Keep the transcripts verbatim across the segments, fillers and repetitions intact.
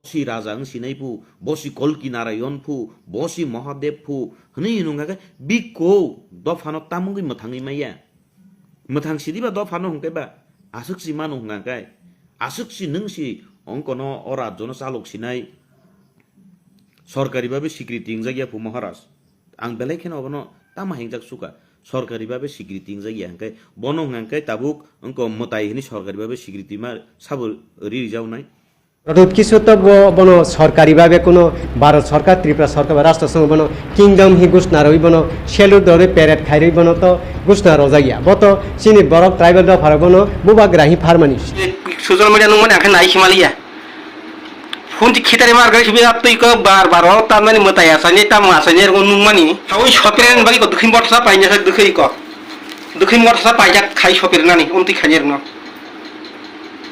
si raja wng sinai phu, bo si Kolki Narayon phu, bo si Mahadev phu, hwnwi nung khe bikko dophano tamungwi mwthangwi maya. Mwthang sidi ba dophano hwnkhe ba aswk si mano hwnkha khe, aswk si nwng si ongkono o rajyono chalok sinai sorkari babe sikriti wngjak ya phu Maharaj. Ang belai kheno obono tamo hingjak suka, sorkari babe sikriti wngjak ya hwnkhe bono hwnkha khe tabuk wngko mwtai hwnwi sorkari babe sikriti ma sabo ri rijawnai. Rodot kisu to bo, bono sorkari babe kuno Bharat sorkar, Tripura sorkar ba rashtra songho bono kingdom hi gushna rwi bono salute rwi parade khairwi bono to gushna rojak ya. Bo to chini borok tribal dopha rok bono bubagra hi pharmani. Social media nungmani ang khe nai himaliya. Phone ti khitari mar gari subi ap twi kok bar bar o tamnani mwtai asani tamo asani ergo nungmani. Thawi sopirani bagi ko dukhin botsa painjak dukhi ko. Dukhin botsa painjak khai sopirnani untwi khainirno.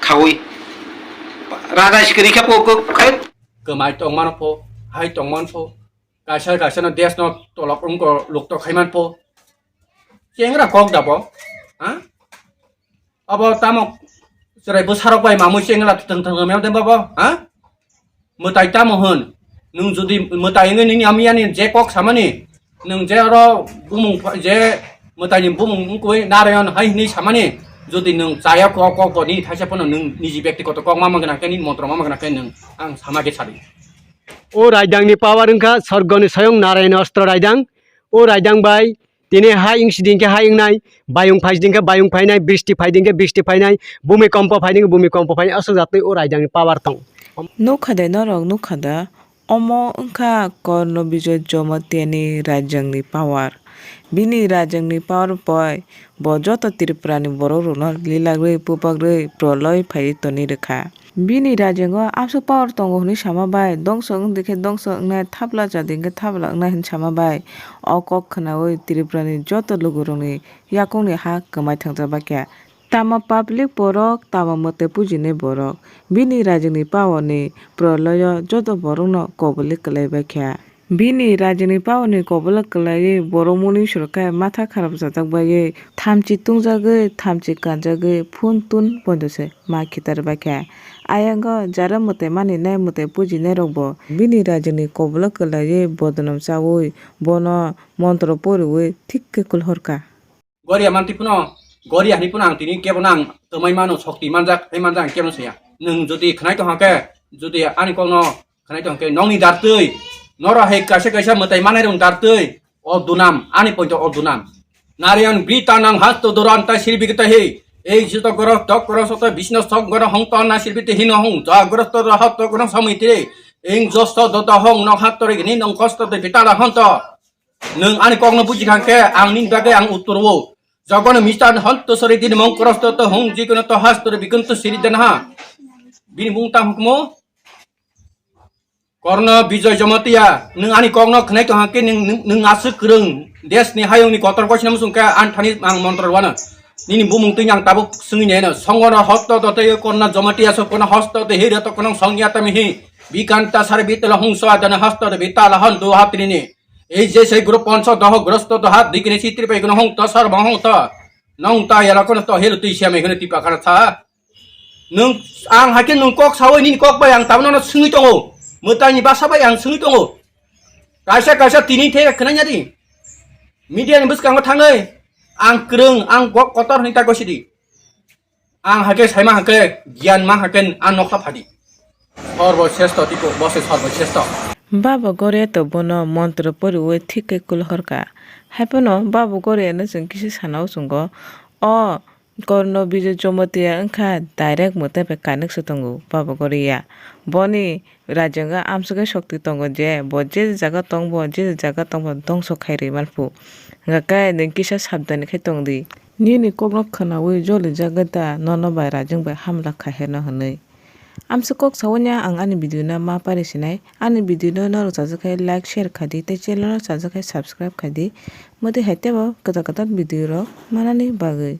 Khawi. Raja sikiri khe po ko khai. Kwmai tongmano po, hai tongman po. Kaisa kaisa no desh no tolok wngko lukto khaiman po. Chengra kok da bo. Ha? Abo tamo chwrai bwsarok bai mamui chengra thwng thwng mem dem bo. Ha? Mwtai tamo hwn. Nwng jodi mwtai wngwi nini amiyani je kok samani, nwng je oro bumung pha-, je mwtaini bumung wngkui Narayan hai hwnwi samani, jodi nwng chaya kok, kok bo nini thaisa phano nwng niji byaktigoto kok ma mangna khe, nini montro ma mangna khe nwng ang sama khe sadi. O raidangni power wngkha sorgoni soyong Narayan ostro raidang. O raidang bai tini ha wngsiding khe ha wngnai, bayung phaisiding khe bayung phainai, bristi phaiding khe bristi phainai, bhumikompo phaiding khe bhumikompo phainai, aswk jatwi o raidangni power tong. Nukha de norok, nukha da? Omo wngkha Korno Bijoy Jamatia ni rajang ni power. Bini rajang ni power bai bo joto Tripura ni borok rok no lilagwi, pupagwi, proloi phaiwi toni rwkha. Bini rajang o aswk power tongo hwnwi sama bai, dongso wngdi khe dongso wngnai, thapla chadi khe thapla wngnai hwnwi sama bai, o kok khwnaui Tripura ni joto lugu rok ni yakung ni ha kwmai thangsa bakya. Tamo public borok, tamo mwtai pujinai borok, bini rajini power ni proloyo joto borokno koboli kwlai bai kha. Bini rajini power ni kobolo kwlaiwi borok muni sorokai matha kharap jajak baiwi thamchi tungjagwi, thamchi kanjagwi phun tun poito se ma khitar bai kha. Ayango jara mwtai mani nai mwtai pujinai rok bo bini rajini kobolo kwlaiwi bodonam chaui bono montro poriwi thik khe kulhor kha. Goria manti phano, goria hwnwi phano ang tini kebo nang twmai mano, sokti manjak, hai manjak ang kebo saya. Nwng jodi khwnai tong hake, jodi ani kokno khwnai tong hake, nongni dartwi, noro hai kaisa kaisa mwtai manai rong dartwi, o dunam, ani poito o dunam. Narayan brita nang hasto duranta silbikita he, ei jito goro tok goro soto bisno sok goro hong to na silbiti hino hong, ja goro to hasto goro samiti, ing josto dota hong no hasto regini nong kosto de bitala honto. Nwng ani kokno buji kha khe ang nini bagwi ang uttor o. Jogono mister Honto sori dini mong krosto to hung jikono to has tore bikunto siri den ha. Bini mung tang hukmo. Korno Bijoy Jamatia, nwng ani kokno khwnai tong hake nwng, nwng, nwng aswk kwrwng. Desni hayungni kotor koisina musung khe an thani ang montro rwano. Nini bumung twi ang tabuk swngwi naino. Songono hosto to tei Korno Jamatia so kono hosto de hira to kono songya tami hi. Bikanta sari bitala hung so adana hosto de bitala hon do haprini. Ei je sei guru ponso doho grosto doha dikini sitri pai gunu hong to sar bang hong to. Nong ta yala kono to helu tui siamai kono tipa khana tha. Nung ang hake nung kok sawi nini kok bai ang tabno no sungwi tongo. Mwtai ni basa bai ang sungwi tongo. Kaisa kaisa tini the khna nyadi. Media ni bwskango thangwi ang kwrwng ang kok kotor hwnwi ta gosidi. Ang hake saima hake, giyan ma hake, ang nokha phadi. Sorbo sresto tipo, bose sorbo sresto. Baba Goria to bono montro poriwi thik khe kulhorkha. Haiphano Baba Goria no chwng kisa sana o chwngo. O Korno Bijoy Jamatia wngkha direct mwtai bai connect se tongo Baba Goria. Boni Rajanga amswkhe sokti tongo je bo je jaga tongbo, je jaga tongbo dongso khairwi manphu. Hwnkhe nwng kisa sabdani khe tongdi. Nini kokno khwnaui jolijagwi da nono bai rajang bai hamla khaiheno hwnwi. Amswk kok saui ang ani video no ma pari sinai. Ani video no norok chajak khe like, share khaidi tei channel no chajak khe subscribe khaidi. Mwtwi hai teibo kwtal kwtal video rok manani bagwi.